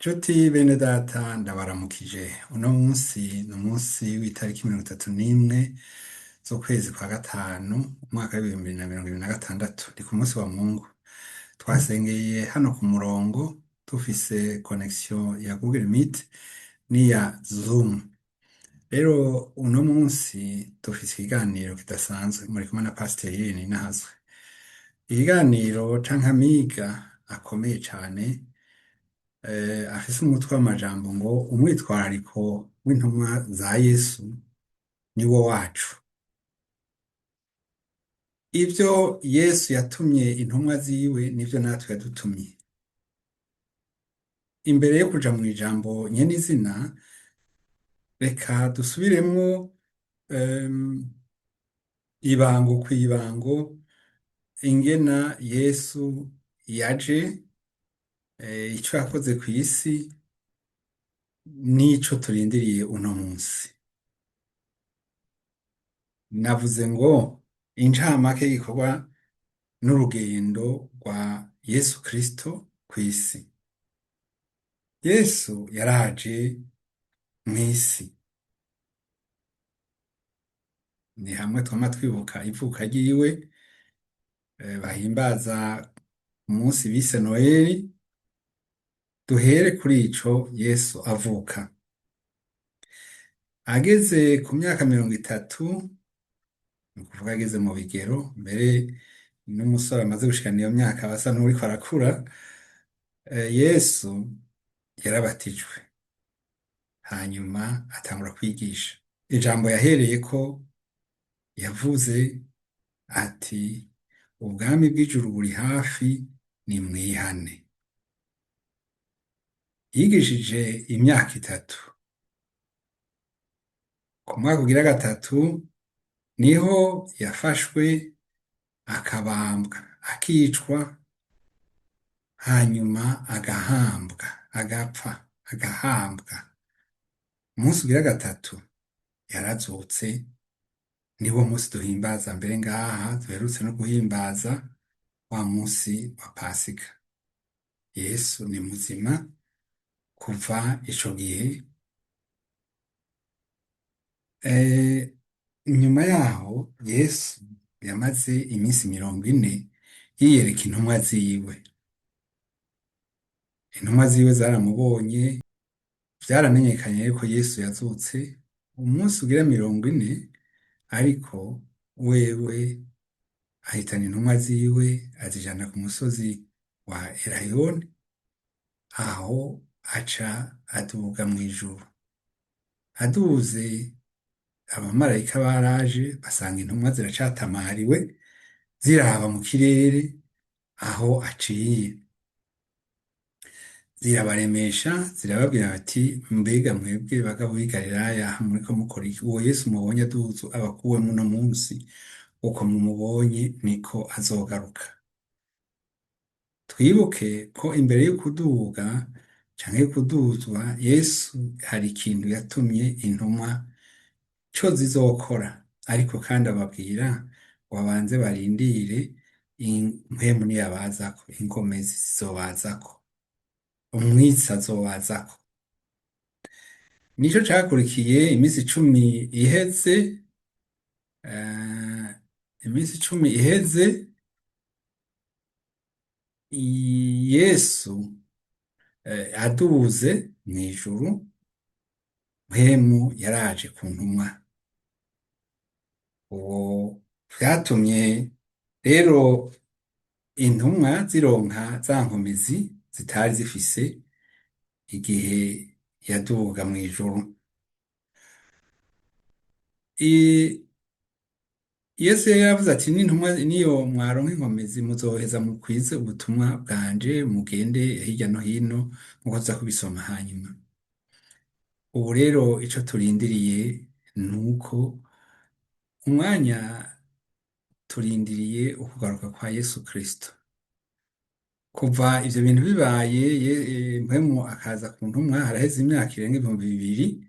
Nshuti bene data ndabaramukije. Uno munsi ni umunsi w'itariki 31 z'ukwezi kwa gatanu umwaka w'2026. Ni ku munsi wa Mungu. Twasengeye hano ku murongo dufise connexion ya Google Meet n'iya Zoom. Rero uno munsi dufise ikiganiro kidasanzwe, muri kumwe na Pasiteri Irene Ninahazwe. Ikiganiro canke amiga akomeye cane afise umutwe w'amajambo ngo umwitwarariko w'intumwa za Yesu ni wo wacu. Ivyo Yesu yatumye intumwa ziwe nivyo natwe yadutumye. Imbere yo kuja mw'ijambo nyen'izina, reka dusubiremwo ibango kw'ibango ingena Yesu yaje, ico yakoze kw'isi n'ico turindiriye uno munsi. Navuze ngo incamake y'igikorwa n'urugendo rwa Yesu Kristo kw'isi. Yesu yaraje mw'isi. Ni hamwe twama twibuka ivuka ryiwe, bahimbaza umunsi bise Noheli. Duhere kuri ico Yesu avuka. Ageze ku myaka 30, ni ukuvuga ageze mu bigero, mbere n'umusore amaze gushikana iyo myaka aba asa n'uwuriko arakura, Yesu yarabatijwe. Hanyuma atangura kwigisha. Ijambo yahereyeko yavuze ati: ubwami bw'ijuru buri hafi, nimwihane. Yigishije imyaka 3. Ku mwaka ugira gatatu niho yafashwe akabambwa, akicwa, hanyuma agahambwa, agapfa, agahambwa. Umunsi ugira gatatu yarazutse, niwo munsi duhimbaza mbere ngaha duherutse no guhimbaza wa munsi wa Pasika. Yesu ni muzima kuva ico gihe. Inyuma yaho Yesu yamaze iminsi 40 yiyereka intumwa ziwe. Intumwa ziwe zaramubonye, vyaramenyekanye yuko Yesu yazutse umunsi ugira 40, ariko wewe ahitana intumwa ziwe azijana ku musozi wa Erayoni, aho aca aduga mw'ijuru. Aduze, abamarayika baraje basanga intumwa ziracatamariwe ziraba mu kirere aho aciye. Zirabaremesha, zirababwira bati: mbega mwebwe bagabo b'i Galilaya, muriko mukora iki? Uwo Yesu mubonye aduze abakuwemwo uno munsi, uko mumubonye niko azogaruka. Twibuke ko imbere y'ukuduga canke y'ukuduzwa, Yesu hari ikintu yatumye intumwa co zizokora, ariko kandi ababwira ngo babanze barindire impwemu niyabazako, inkomezi zizobazako, umwitsi azobazako. Nico cakurikiye iminsi 10 iheze, iminsi 10 iheze, Yesu aduze mw'ijuru, mpwemu yaraje ku ntumwa. Uwo vyatumye rero intumwa zironka za nkomezi zitari zifise igihe yaduga mw'ijuru. Yesu yari yaravuze ati: n'intumwa niyo mwaronka inkomezi muzoheza mukwize ubutumwa bwanje, mugende hirya no hino, nkuko tuza kubisoma hanyuma. Ubu rero ico turindiriye nuko umwanya turindiriye ukugaruka kwa Yesu Kristo. Kuva ivyo bintu bibaye, mpwemu akaza ku ntumwa, haraheze imyaka irenga 2000.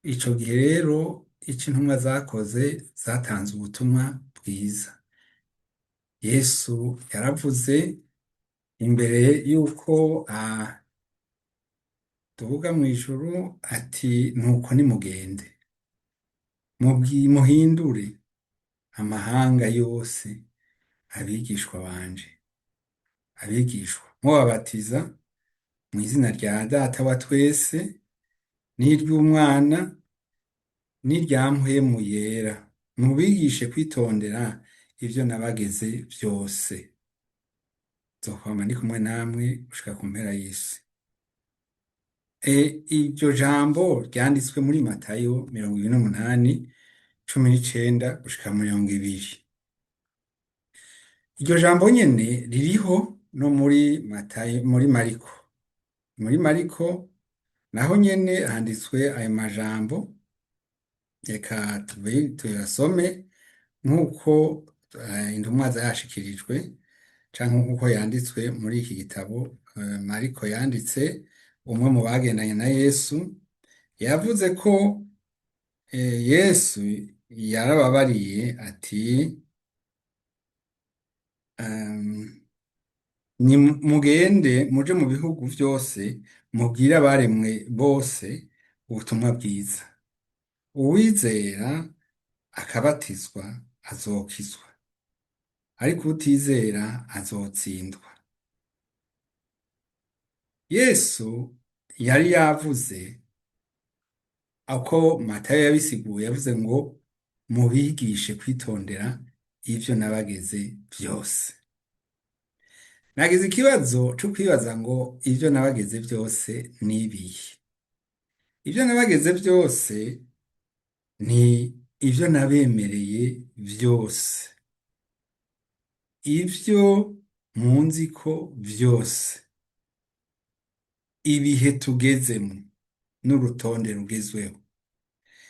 Ico gihe rero ico intumwa zakoze, zatanze ubutumwa bwiza. Yesu yaravuze imbere yuko Aduga mw'ijuru ati nuko nimugende muhindure amahanga yose abigishwa banje, abigishwa mubabatiza mw'izina rya Data wa twese n'iry'Umwana n'irya Mpwemu Yera, mubigishe kwitondera ivyo nabageze vyose. Nzokwama ndi kumwe namwe gushika ku mpera y'isi. Iryo jambo ryanditswe muri Matayo 28, 19 gushika 20. Iryo jambo nyene ririho no muri Matayo, muri Mariko. Muri Mariko naho nyene handitswe ayo majambo, reka tuyasome nk'uko intumwa zayashikirijwe canke nk'uko yanditswe muri iki gitabo Mariko yanditse, umwe mu bagendanye na Yesu, yavuze ko Yesu yarababariye ati ni mugende muje mu bihugu vyose mubwire abaremwe bose ubutumwa bwiza. Uwizera akabatizwa azokizwa, ariko utizera azotsindwa. Yesu yari yavuze uko Matayo yabisiguye, yavuze ngo mubigishe kwitondera ivyo nabageze vyose. Nagize ikibazo co kwibaza ngo ivyo nabageze vyose ni ibihe? Ivyo nabageze vyose ni ivyo nabemereye vyose, ivyo munziko vyose, ibihe tugezemwo n'urutonde rugezweho,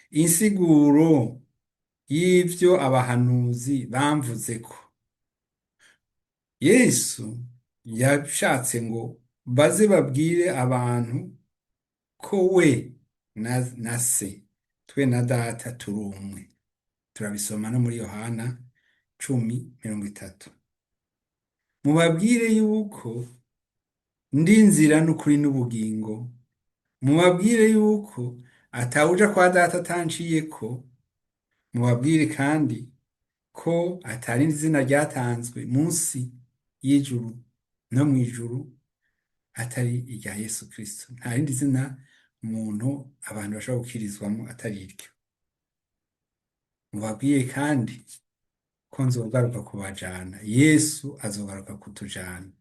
insiguro y'ivyo abahanuzi bamvuzeko. Yesu yashatse ngo baze babwire abantu ko we na se, twe na Data turi umwe. Turabisoma no muri Yohana 10:30. Mubabwire yuko ndi inzira n'ukuri n'ubugingo. Mubabwire yuko atawuja kwa Data atanciyeko. Mubabwire kandi ko atarindi zina ryatanzwe munsi y'ijuru no mw'ijuru atari irya Yesu Kristo. Nta rindi zina umuntu abantu bashobora gukirizwamo atari iryo. Mubabwire kandi ko nzogaruka kubajana. Yesu azogaruka kutujana.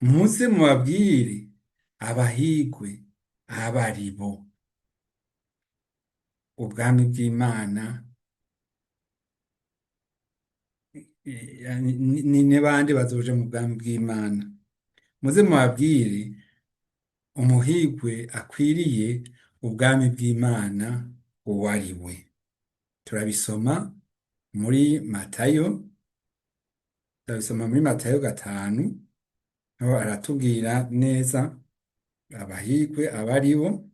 Muze mubabwire abahigwe abaribo. Ubwami bw'Imana ni bande bazoja mu bwami bw'Imana? Muze mubabwire umuhigwe akwiriye ubwami bw'Imana uwo ari we. Turabisoma muri Matayo, turabisoma muri Matayo 5, aho aratubwira neza abahigwe abaribo,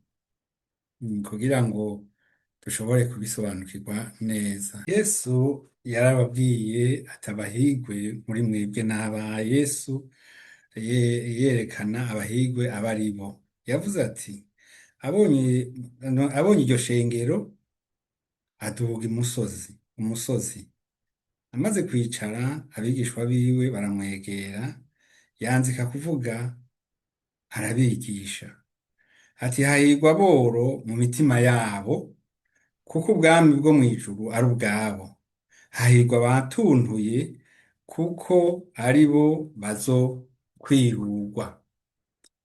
kugira ngo dushobore kubisobanukirwa neza. Yesu yarababwiye ati abahigwe muri mwebwe n'aba. Yesu yerekana abahigwe abaribo. Yavuze ati abonye iryo shengero aduga umusozi. Amaze kwicara abigishwa biwe baramwegera, yanzika kuvuga arabigisha. Ati hahirwa aboro mu mitima yabo, kuko ubwami bwo mw'ijuru ari ubwabo. Hahirwa abatuntuye, kuko aribo bazokwirurwa.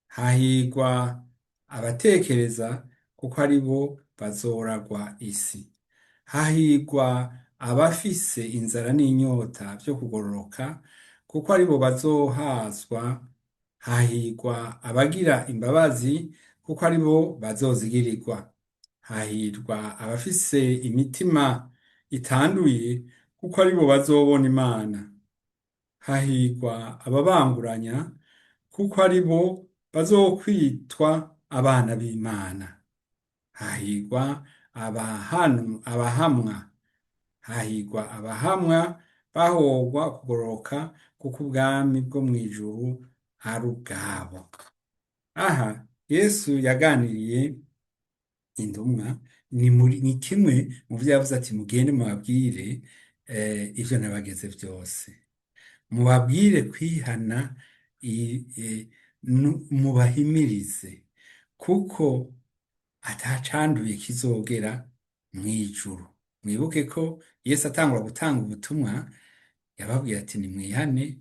Hahirwa abatekereza, kuko aribo bazoragwa isi. Hahirwa abafise inzara n'inyota vyo kugororoka, kuko aribo bazohazwa. Hahirwa abagira imbabazi, kuko aribo bazozigirirwa. Hahirwa abafise imitima itanduye, kuko aribo bazobona Imana. Hahirwa ababanguranya, kuko aribo bazokwitwa abana b'Imana. Hahirwa abahamwa, hahirwa abahamwa bahorwa kugororoka, kuko ubwami bwo mw'ijuru ari ubwabo. Aha Yesu yaganiriye intumwa ni muri ni kimwe mu vyo yavuze ati mugende mubabwire ivyo nabageze vyose, mubabwire kwihana, mubahimirize kuko atacanduye kizogera mw'ijuru. Mwibuke ko Yesu atangura gutanga ubutumwa yababwiye ati nimwihane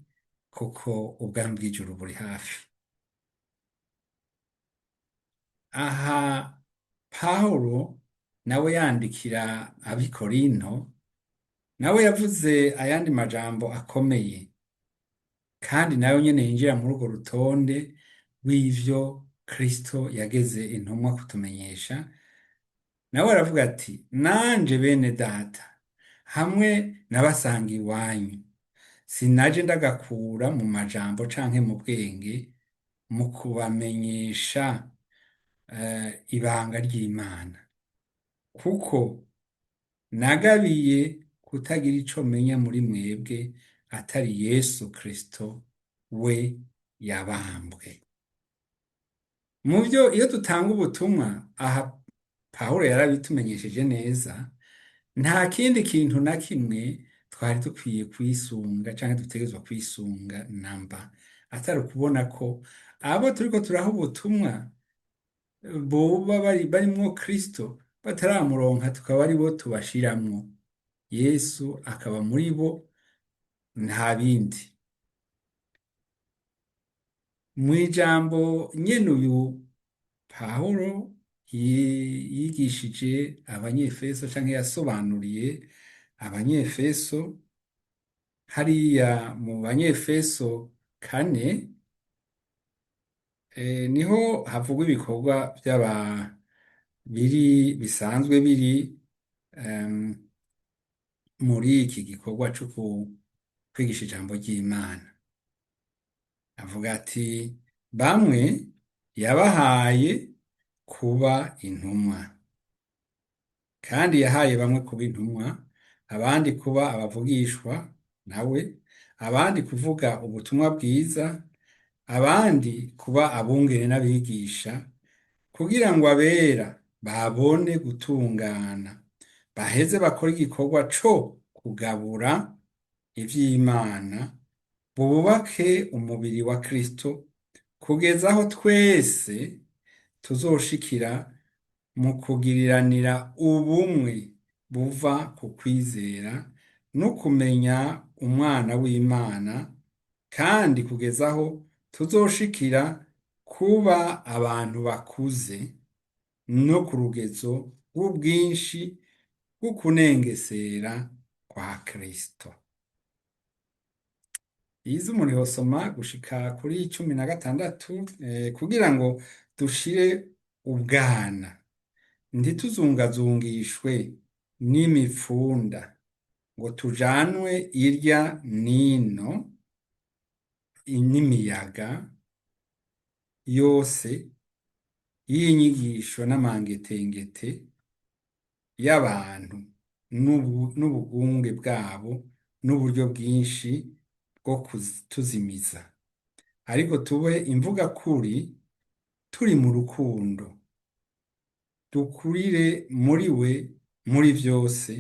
kuko ubwami bw'ijuru buri hafi. Aha Pawulo nawe yandikira ab'i Korinto, nawe yavuze ayandi majambo akomeye, kandi nayo nyene yinjira muri urwo rutonde rw'ivyo Kristo yageze intumwa kutumenyesha. Nawe aravuga ati nanje bene data hamwe nabasanga iwanyu sinaje ndagakura mu majambo canke mu bwenge mu kubamenyesha ibanga ry'Imana, kuko nagabiye kutagira ico menya muri mwebwe atari Yesu Kristo we yabambwe. Mu vyo iyo dutanga ubutumwa, aha Pawulo yarabitumenyesheje neza, nta kindi kintu na kimwe twari dukwiye kwisunga canke dutegerezwa kwisunga namba atari ukubona ko abo turiko turaha ubutumwa boba bari barimwo Kristo bataramuronka, tukaba aribo tubashiramwo, Yesu akaba muri bo, nta bindi. Mw'ijambo nyene uyu Pawulo yigishije Abanyefeso canke yasobanuriye Abanyefeso, hariya mu Banyefeso 4, niho havugwa ibikorwa vy'aba biri bisanzwe biri muri iki gikorwa co kwigisha ijambo ry'Imana. Avuga ati bamwe yabahaye kuba intumwa, kandi yahaye bamwe kuba intumwa, abandi kuba abavugishwa nawe, abandi kuvuga ubutumwa bwiza, abandi kuba abungere n'abigisha, kugira ngo abera babone gutungana, baheze bakore igikorwa co kugabura ivy'Imana, bubake umubiri wa Kristo, kugeza aho twese tuzoshikira mu kugiriranira ubumwe buva ku kwizera no kumenya Umwana w'Imana, kandi kugeza aho tuzoshikira kuba abantu bakuze no ku rugezo rw'ubwinshi bw'ukunengesera kwa Kristo. Izi umuntu yosoma gushika kuri 16, kugira ngo dushire ubwana, ntituzungazungishwe n'imipfunda ngo tujanwe irya nino n'imiyaga yose y'inyigisho n'amangetengete y'abantu n'ubugunge bwabo n'uburyo bwinshi bwo kutuzimiza, ariko tube imvugakuri turi mu rukundo, dukurire muri we muri vyose,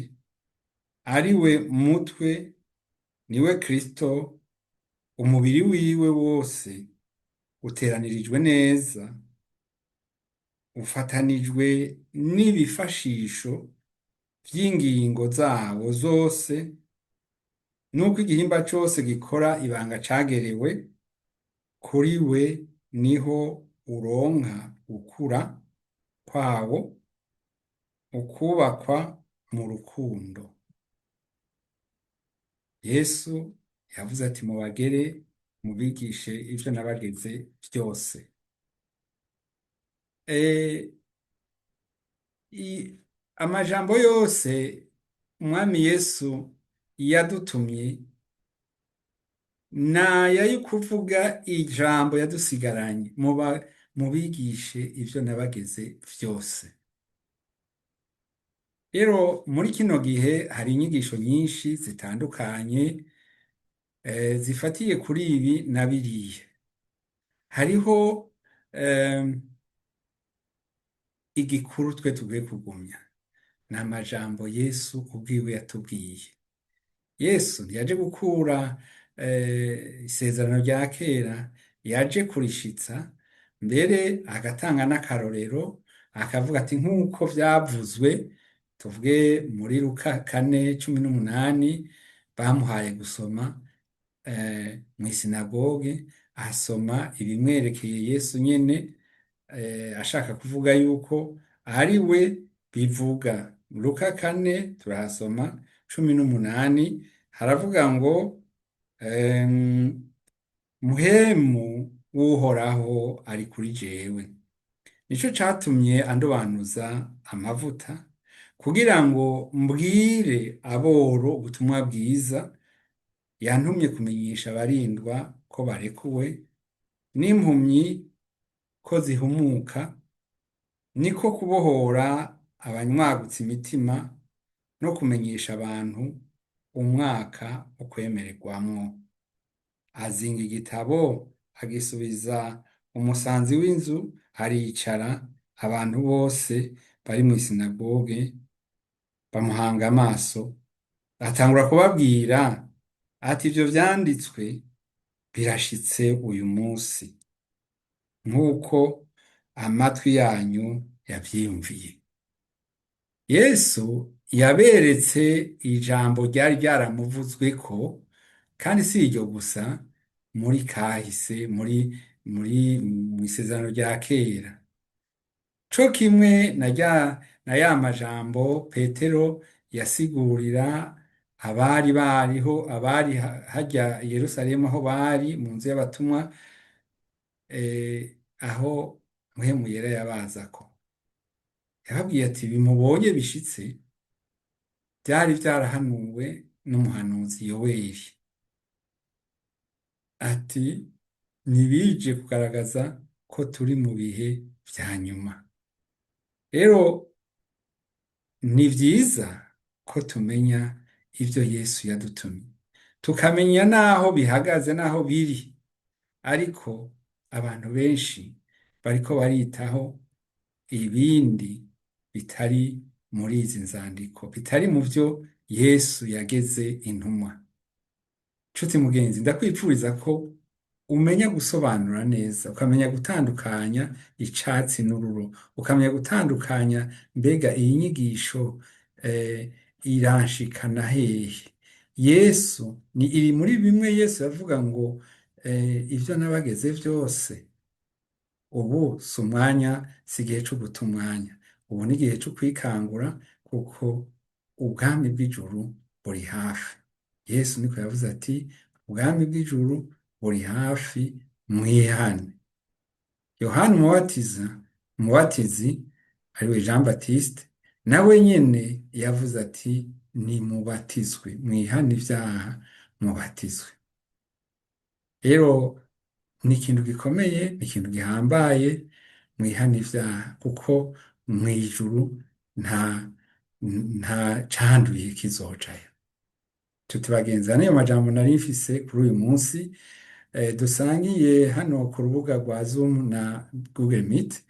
ari we mutwe, niwe Kristo. Umubiri wiwe wose uteranirijwe neza, ufatanijwe n'ibifashisho vy'ingingo zawo zose, nuko igihimba cose gikora ibanga cagerewe, kuri we niho uronka gukura kwawo, ukubakwa mu rukundo. Yesu yavuze ati mubagere mubigishe ivyo nabageze vyose. Amajambo yose Umwami Yesu yadutumye naya yo kuvuga ijambo yadusigaranye, mubigishe ivyo nabageze vyose. Rero muri kino gihe hari inyigisho nyinshi zitandukanye, zifatiye kuri ibi na biriya. Hariho Igikuru twe tugwiye kugumya ni amajambo Yesu ubwiwe yatubwiye. Yesu ntiyaje gukura isezerano rya kera, yaje kurishitsa, mbere agatanga n'akarorero, akavuga ati nk'uko vyavuzwe, tuvuge muri Luka 4:18, bamuhaye gusoma mw'isinagoge, asoma ibimwerekeye Yesu nyene, ashaka kuvuga yuko ari we bivuga. Luka 4 turahasoma 18, haravuga ngo Mpwemu w'Uhoraho ari kuri jewe, nico catumye andobanuza amavuta kugira ngo mbwire aboro ubutumwa bwiza, yantumye kumenyesha abarindwa ko barekuwe, n'impumyi ko zihumuka, niko kubohora abanywagutse imitima, no kumenyesha abantu umwaka wo kwemererwamwo. Azinga igitabo agisubiza umusanzi w'inzu, aricara, abantu bose bari mw'isinagoge bamuhanga amaso, atangura kubabwira ati ivyo vyanditswe birashitse uyu munsi nk'uko amatwi yanyu yavyiyumviye. Yesu yaberetse ijambo ryari ryaramuvuzweko, kandi si iryo gusa, muri kahise, muri mw'isezerano rya kera. Co kimwe na ya majambo Petero yasigurira abari bariho, abari harya i Yerusalemu aho bari mu nzu y'abatumwa, aho Mpwemu Yera yabazako. Yababwiye ati bimubonye bishitse vyari vyarahanuwe n'umuhanuzi Yoweri. Ati ntibije kugaragaza ko turi mu bihe vya nyuma. Rero ni vyiza ko tumenya ivyo Yesu yadutumye, tukamenya n'aho bihagaze n'aho biri, ariko abantu benshi bariko baritaho ibindi bitari muri izi nzandiko, bitari mu vyo Yesu yageze intumwa. Nshuti mugenzi, ndakwipfuriza ko umenya gusobanura neza, ukamenya gutandukanya icatsi n'ururo, ukamenya gutandukanya mbega iyi nyigisho iranshikana hehe. Yesu ni iri muri bimwe Yesu yavuga ngo ivyo nabageze vyose. Ubu si umwanya, si igihe co guta umwanya, ubu ni igihe co kwikangura, kuko ubwami bw'ijuru buri hafi. Yesu niko yavuze ati ubwami bw'ijuru buri hafi, mwihane. Yohana umubatiza, umubatizi ariwe Jean Baptiste, nawe nyene yavuze ati nimubatizwe, mwihane ivyaha, mubatizwe. Rero ni ikintu gikomeye, ni ikintu gihambaye, mwihane ivyaha, kuko mw'ijuru nta canduye kizojayo. Nshuti bagenzi, niyo majambo nari mfise kuri uyu munsi dusangiye hano ku rubuga rwa Zoom na Google Meet.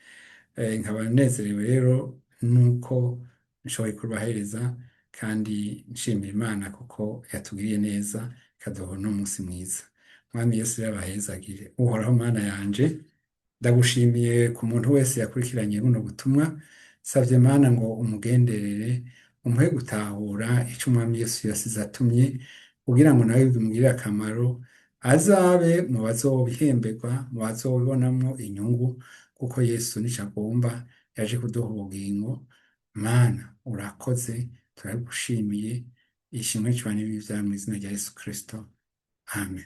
Nkaba nezerewe rero nuko nshoboye kubahereza, kandi nshimira Imana kuko yatugiriye neza ikaduha n'umunsi mwiza. Mwami Yesu yabahezagire. Uhoraho Mana yanje, ndagushimiye ku muntu wese yakurikiranye buno butumwa. Savye Mana ngo umugenderere, umuhe gutahura ico Umwami Yesu yasize atumye, kugira ngo nawe bimugirire akamaro, azabe mu bazobihemberwa, mu bazobibonamwo inyungu, kuko Yesu nico agomba, yaje kuduha ubugingo. Mana urakoze, turagushimiye, ishimwe cane n'ibibi vyawe mu izina rya Yesu Kristo, amen.